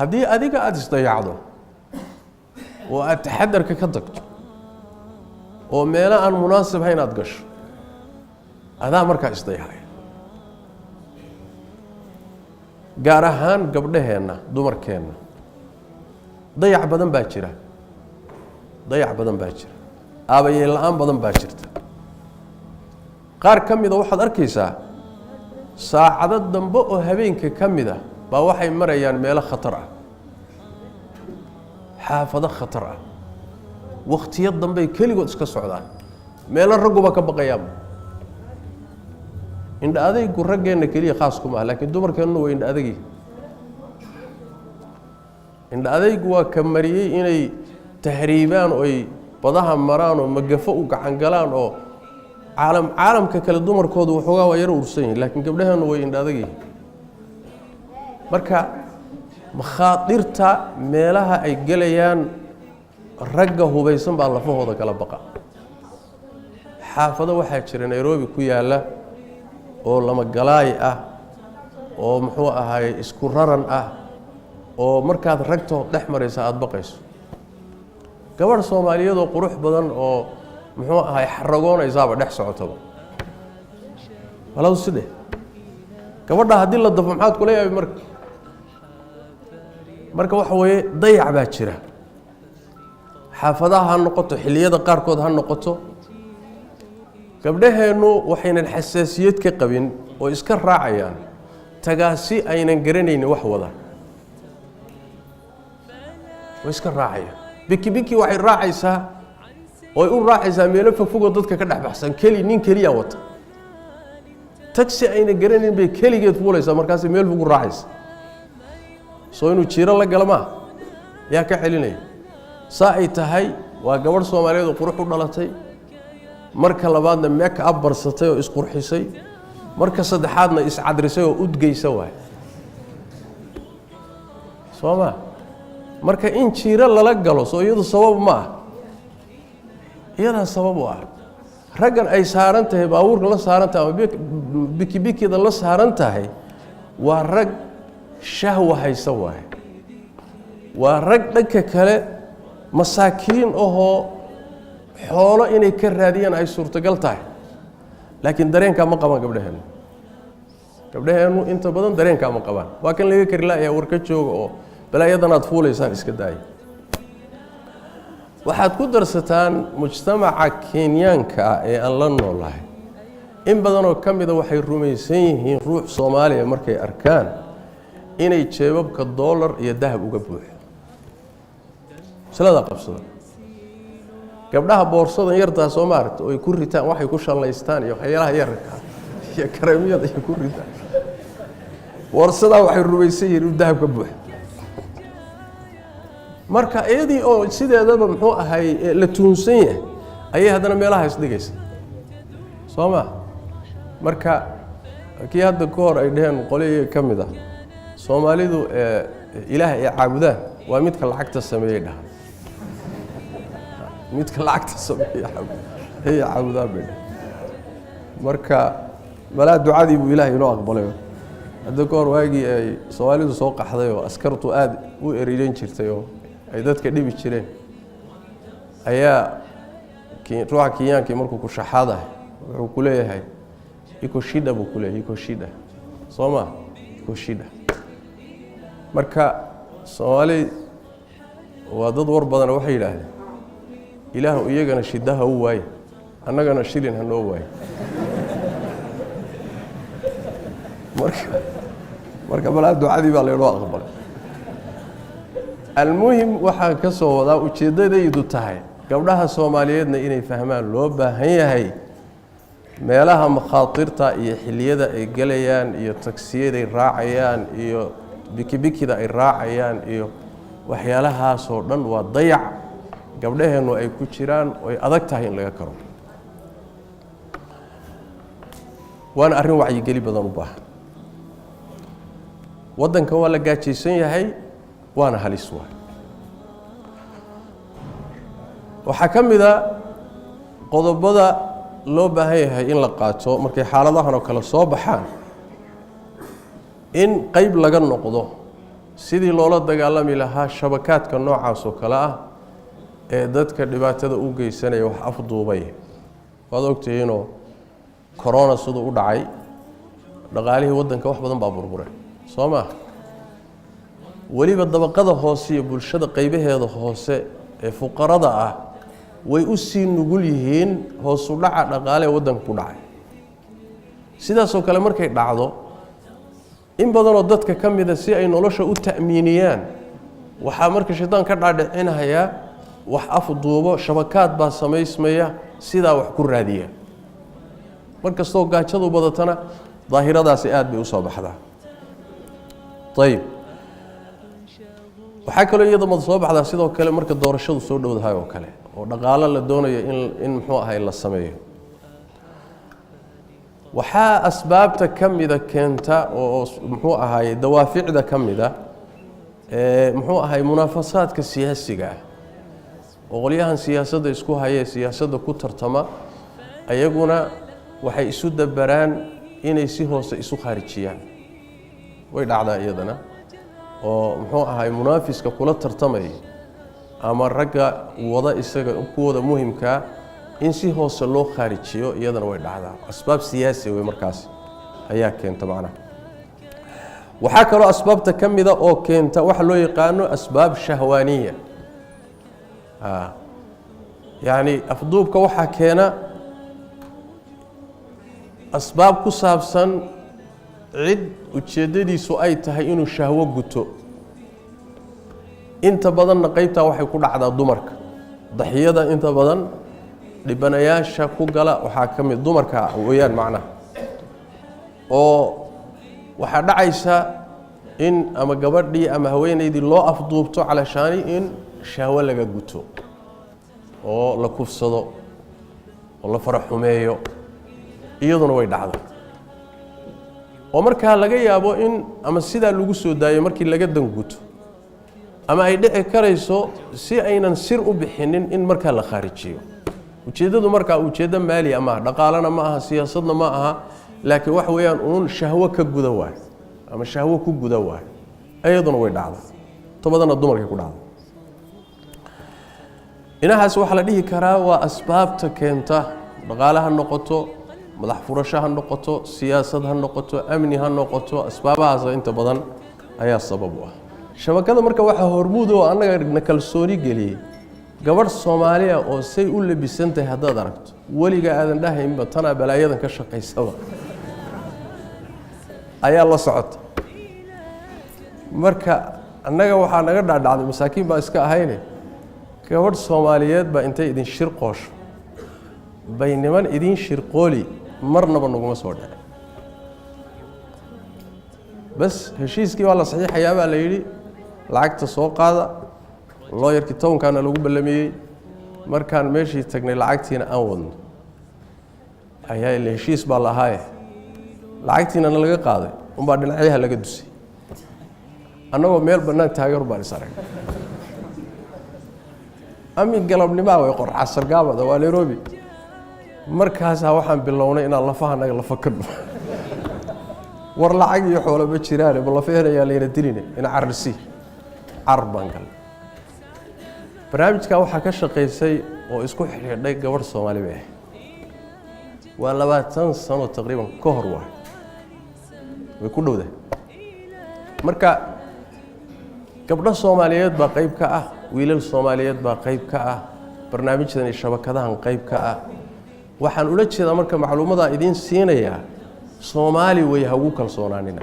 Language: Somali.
Haddii adiga aada isdayacdo oo aada taxadarka ka tagto oo meelo aan munaasib hayn aada gasho, adaa markaa isdayacay. Gaar ahaan gabdhaheenna, dumarkeenna, dayac badan baa jira, dayac badan baa jira, aabayeel la-aan badan baa jirta. Qaar ka mida waxaad arkaysaa saacado dambe oo habeenka ka mid a baa waxay marayaan meelo khatar ah, xaafado khatar ah, wakhtiyo dambey keligood iska socdaan, meelo ragguba ka baqayaanba. Indha adaygu raggeenna keliya khaas kuma ah, laakiin dumarkeennuna waa indha adagi. Indha adaygu waa ka mariyey inay tahriibaan oy badaha maraan oo magafo u gacan galaan oo caalam caalamka kale dumarkoodu waxoogaa waa yaro ursan yihin, laakiin gabdhaheennu way indha adag yihiin. Marka makhaadirta meelaha ay gelayaan, ragga hubaysan baa lafahooda kala baqa. Xaafado waxaa jira Nairobi ku yaalla oo lamagalaay ah oo muxuu ahaay isku raran ah oo markaad ragto dhex maraysa aada baqayso. Gabadh Soomaaliyeedoo qurux badan oo muxuu ahaay xaragoonaysaaba dhex socotaba walaw sidhe gabadha haddii la dafo, maxaad kula yaabi? Marka waxa weeye dayac baa jira. Xaafadaha ha noqoto, xilliyada qaarkood ha noqoto, gabdhaheennu waxaynan xasaasiyad ka qabin oo iska raacayaan tagaasi aynan garanaynin wax wada, way iska raacayaan. Biki biki waxay raacaysaa oy u raacaysaa meelo fogfogoo dadka ka dhex baxsan, keli nin keliya wata. Tagsi ayna garanayn bay keligeed fuulaysaa, markaasay meel fogu raacaysa. Soo inuu jiiro la gala maa yaa ka celinaya? Saa ay tahay waa gabadh Soomaaliyeed oo qurux u dhalatay, marka labaadna make up barsatay oo isqurxisay, marka saddexaadna iscadrisay oo udgeysa waay, soo ma? Marka in jiiro lala galo, soo iyadu sabab ma ah? Iyadaa sabab u ah. Raggan ay saaran tahay, baabuurka la saaran tahay ama bikibikida la saaran tahay, waa rag shahwa haysa waaye. Waa rag dhanka kale masaakiin ahoo xoolo inay ka raadiyaan ay suurtagal tahay, laakiin dareenkaa ma qabaan gabdhaheennu. Gabdhaheennu inta badan dareenkaa ma qabaan. Waa kan laga kari laayaa war ka jooga oo balaayadan aad fuulaysaan iska daaya. Waxaad ku darsataan mujtamaca Kenyaanka ah ee aan la noolahay, in badanoo ka mida waxay rumaysan yihiin ruux Soomaaliya markay arkaan inay jeebabka doolar iyo dahab uga buuxo. Masladaa qabsada. Gabdhaha boorsadan yartaa, soo maaragta, oo ay ku ritaan waxay ku shallaystaan iyo waxyaalaha yararka iyo kareemyada iyo ku ritaan boorsadaa, waxay rumaysan yihiin inuu dahab ka buuxo. Marka iyadii oo sideedaba muxuu ahay la tuhunsan yahay ayay haddana meelaha isdhigaysa, soo ma? Marka kii hadda ka hor ay dheheen qolihii ka mid ah Soomaalidu Ilaah ay caabudaan waa midka lacagta sameeyey dhaha, midka lacagta sameeyey ayay caabudaan bay dhah. Marka malaa ducadii buu Ilaah inoo aqbalay. Hadda ka hor waagii ay Soomaalidu soo qaxday oo askartu aada u eriiran jirtay oo ay dadka dhibi jireen, ayaa ruuxa Kenyaankii markuu ku shaxaadahay wuxuu ku leeyahay "Iko shida" buu ku leeyahay. "Iko shida", soo ma? "Iko shida." Marka Soomaali waa dad war badan. Waxay yidhaahdeen, "Ilaahu iyagana shidaha u waaye, annagana shilin ha noo waaye." Marka balaa ducadii baa laynoo aqbalay. Almuhim, waxaan ka soo wadaa ujeeddadaydu tahay gabdhaha Soomaaliyeedna inay fahmaan loo baahan yahay meelaha makhaatirta iyo xilliyada ay gelayaan iyo tagsiyaday raacayaan iyo bikibikida ay raacayaan iyo waxyaalahaasoo dhan waa dayac gabdhaheennu ay ku jiraan oy adag tahay in laga karo, waana arrin wacyigeli badan u baahan. Waddankan waa la gaajaysan yahay, waana halis waay. Waxaa ka mid a qodobada loo baahan yahay in la qaato markay xaaladahan oo kale soo baxaan in qeyb laga noqdo Sidii loola dagaalami lahaa shabakaadka noocaas oo kale ah ee dadka dhibaatada u geysanaya, wax afduubay. Waad ogtihiinoo corona siduu u dhacay, dhaqaalihii waddanka wax badan baa burburay, soo maa? Weliba dabaqada hoose iyo bulshada qaybaheeda hoose ee fuqarada ah way u sii nugul yihiin hoosu dhaca dhaqaale ee waddanka ku dhacay. Sidaasoo kale markay dhacdo, in badanoo dadka ka mida si ay nolosha u ta'miiniyaan, waxaa marka shaydaan ka dhaadhicinayaa wax afduubo, shabakaad baa samaysmaya, sidaa wax ku raadiya. Mar kastoo gaajadu badatana daahiradaasi aad bay u soo baxdaa. Ayib, waxaa kaloo iyada soo baxdaa sidoo kale marka doorashadu soo dhowdahay oo kale, oo dhaqaalo la doonayo in muxuu ahay la sameeyo. Waxaa asbaabta ka mida keenta oo muxuu ahaye dawaaficda ka mida ee muxuu ahay munaafasaadka siyaasiga ah, oo qolyahan siyaasadda isku hayee siyaasadda ku tartama ayaguna waxay isu dabaraan inay si hoose isu khaarijiyaan. Way dhacdaa iyadana, oo muxuu ahay munaafiska kula tartamaya ama ragga wada isaga kuwooda muhimkaa in si hoose loo khaarijiyo, iyadana way dhacdaa. Asbaab siyaasi wey markaas ayaa keenta macnaha. Waxaa kaloo asbaabta ka mida oo keenta waxa loo yaqaano asbaab shahwaaniya. Yacni afduubka waxaa keena asbaab ku saabsan cid ujeeddadiisu ay tahay inuu shahwo guto. Inta badanna qeybtaa waxay ku dhacdaa dumarka. Daxiyada inta badan dhibanayaasha ku gala waxaa ka mid dumarka weeyaan macnaha, oo waxaa dhacaysa in ama gabadhii ama haweenaydii loo afduubto calashaani in shahwo laga guto, oo la kufsado oo la faraxumeeyo. Iyaduna way dhacda, oo markaa laga yaabo in ama sidaa lagu soo daayo markii laga danguto, ama ay dhici karayso si aynan sir u bixinin in markaa la khaarijiyo. Ujeeddadu markaa ujeeddo maaliya maaha, dhaqaalena ma aha, siyaasadna ma aha, laakiin waxa weeyaan uun shahwo ka guda waayo ama shahwo ku guda waayo. Iyaduna way dhacda, tobadana dumarkay ku dhacda. Inahaas waxaa la dhihi karaa waa asbaabta keenta: dhaqaale ha noqoto, madax furasho ha noqoto, siyaasad ha noqoto, amni ha noqoto. Asbaabahaas inta badan ayaa sabab u ah shabakada. Marka waxaa hormuud oo annaga na kalsooni geliyey gabadh Soomaaliya oo say u labisan tahay haddaad aragto weliga aadan dhahaynba tanaa balaayadan ka shaqaysaba ayaa la socota. Marka annaga waxaa naga dhaadhacday, masaakiin baa iska ahayne, gabadh Soomaaliyeed baa intay idin shirqoosho bay niman idiin shirqooli, marnaba naguma soo dhicin. Bas heshiiskii waa la saxiixayaa baa la yidhi, lacagta soo qaada. Looyarkii townkaana lagu ballamiyey. Markaan meeshii tagnay, lacagtiina aan wadno, ayaa ila heshiis baa la ahaaye, lacagtiina na laga qaaday unbaa dhinacyaha laga dusay. Annagoo meel bannaan taagan baan is arag ami galabnimaa way qor casargaabada, waa Nairobi. Markaasaa waxaan bilownay inaan lafaha naga lafa ka dhumo. War lacag iyo xoolo ma jiraane, ma lafaheenayaa layna diline, ina cararsi carar baan galnay. Barnaamijkaa waxaa ka shaqaysay oo isku xidhiidhay gabadh Soomaali bay ahayd. Waa 20 sano taqriiban ka hor, waay way ku dhowdahay. Marka gabdho Soomaaliyeed baa qayb ka ah, wiilal Soomaaliyeed baa qayb ka ah, barnaamijdan iyo shabakadahan qayb ka ah. Waxaan ula jeedaa marka macluumadaa idiin siinayaa, Soomaali way hagu kalsoonaanina.